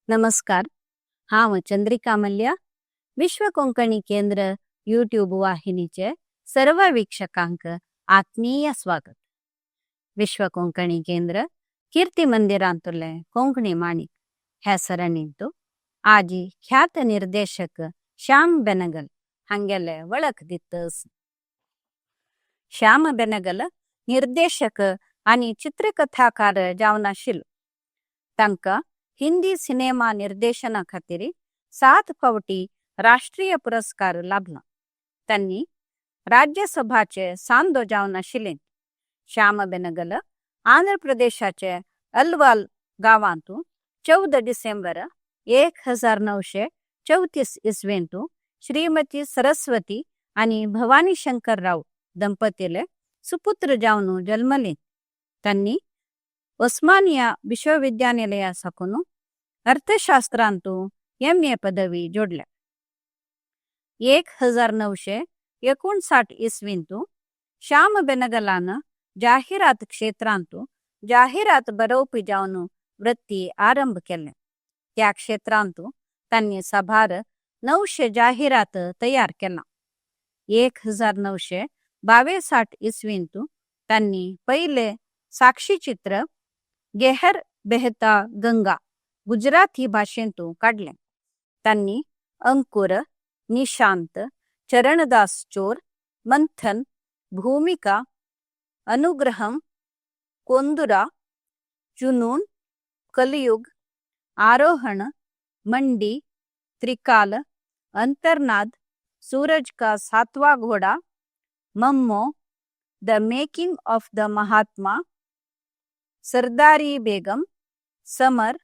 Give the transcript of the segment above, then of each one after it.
नमस्कार. हांव चंद्रिका मल्ल्या, विश्व कोंकणी केंद्र यूट्यूब वाहिनीचे सर्व वीक्षकांक आत्मीय स्वागत. विश्व कोंकणी केंद्र कीर्ती मंदिरांतुले कोंकणी माणिक ह्या सरणींतु आजी ख्यात निर्देशक श्याम बेनगल हांगेले वळख दितस. श्याम बेनगल निर्देशक आनी चित्रकथाकार जावन आशिल्लो. तांकां हिंदी सिनेमा निर्देशना खातीर 7 फावटी राष्ट्रीय पुरस्कार लाभला. तांणी राज्यसभाचे सांदो जावन आशिल्ले. श्याम बेनगल आंध्र प्रदेशाचे अलवाल गांवांत 14 डिसेंबर 1934 इसवेंतु श्रीमती सरस्वती आनी भवानी शंकर राव दंपतीले सुपुत्र जावन जन्मले. तांणी उस्मानिया विश्वविद्यानिलया साकून अर्थशास्त्रांतु एम.ए. पदवी जोडल्या. 1959 इसवींतु श्याम बेनगलान जाहिरात क्षेत्रांतु जाहिरात बरोवपी जावन वृत्ती आरंभ केले. त्या क्षेत्रांतु तांणी साबार 900 जाहिरात तयार केला. 1962 इसवींतु तांणी पहिले साक्षीचित्र गेहर बेहता गंगा गुजराती भाषेंतु काडले. तांणी अंकुर, निशांत, चरणदास चोर, मंथन, भूमिका, अनुग्रहम, कोंदुरा, जुनून, कलयुग, आरोहण, मंडी, त्रिकाल, अंतर्नाद, सूरज का सातवां घोड़ा, Mammo, the making of the Mahatma, Sardari Begum, Samar,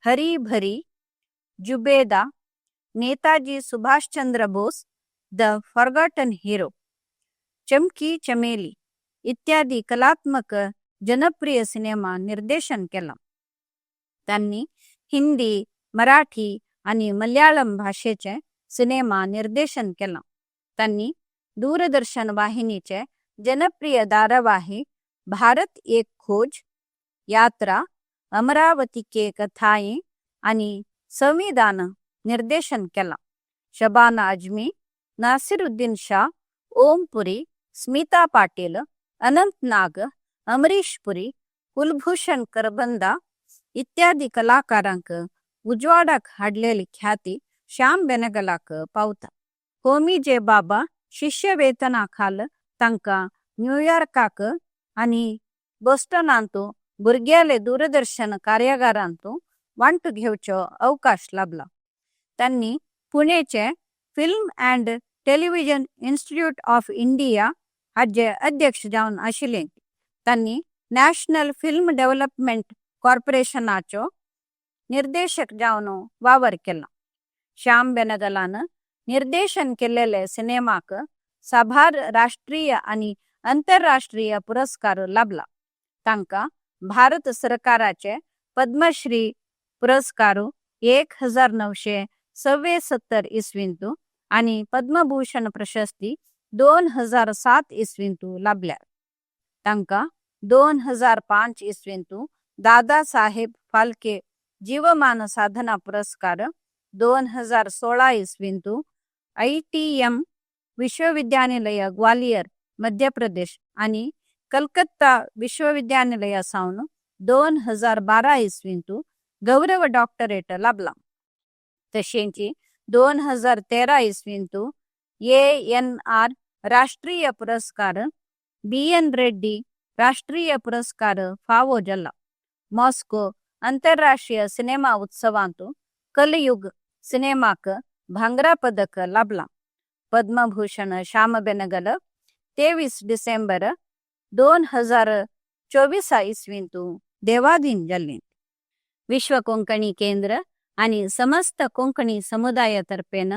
Hari Bhari, Zubeda, Netaji Subhashchandra Bose the forgotten hero, Chamki Chameli इत्यादी कलात्मक जनप्रिय सिनेमा निर्देशन केला. तांणी हिंदी, मराठी आणि मल्याळम भाषेचे सिनेमा निर्देशन केला. तांणी दूरदर्शन वाहिनीचे जनप्रिय धारावाही भारत एक खोज, यात्रा, अमरावती के कथाएं आणि संविधान निर्देशन केला. शबाना आजमी, नासिरुद्दीन शाह, ओम पुरी, स्मिता पाटील, अनंत नाग, अमरीश पुरी, कुलभूषण करबंदा इत्यादी कलाकारांक उजवाडाक हाडलेली ख्याती श्याम बेनगलाक पावता. होमी जे बाबा शिष्यवेतना खाल तांकां न्यूयॉर्काक आनी बोस्टनांतु भुरग्याले दूरदर्शन कार्यागारांतु वांटो घेवचो अवकाश लाभला. तांणी पुणेचे film and television institute of India हाजे अध्यक्ष जावन आशिल्ले. तांणी नॅशनल फिल्म डेव्हलपमेंट कॉर्पोरेशनाचो निर्देशक जावन वावर केला. श्याम बेनगलान निर्देशन केलेले सिनेमाक साबार राष्ट्रीय आनी आंतरराष्ट्रीय पुरस्कार लाभला. तांकां भारत सरकाराचे पद्मश्री पुरस्कार 1976 इसवींतु आनी पद्मभूषण प्रशस्ती 2007 इसवींतु लाभल्या. तांकां 2005 इसवींतु दादासाहेब फाल्के जीवमान साधना पुरस्कार, 2016 इसवींतु ITM विश्वविद्यानिलय ग्वालियर मध्य प्रदेश आणि कलकत्ता विश्वविद्यानिलया सावन 2012 इसवींतु गौरव डॉक्टरेट लाभला. तशेंच 2013 इसवींतु ANR राष्ट्रीय पुरस्कार, BN Reddy राष्ट्रीय पुरस्कार फावो जाला. मॉस्को आंतरराष्ट्रीय सिनेमा उत्सवांतु कलयुग सिनेमाक भांगरा पदक लाभला. पद्मभूषण श्याम बेनगल 23 डिसेंबर 2024 इसवींतु देवाधीन जाल्ले. विश्व कोंकणी केंद्र आणि समस्त कोंकणी समुदायातर्फेन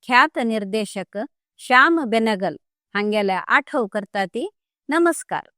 ख्यात निर्देशक श्याम बेनगल हांगेले आठव करता ती. नमस्कार.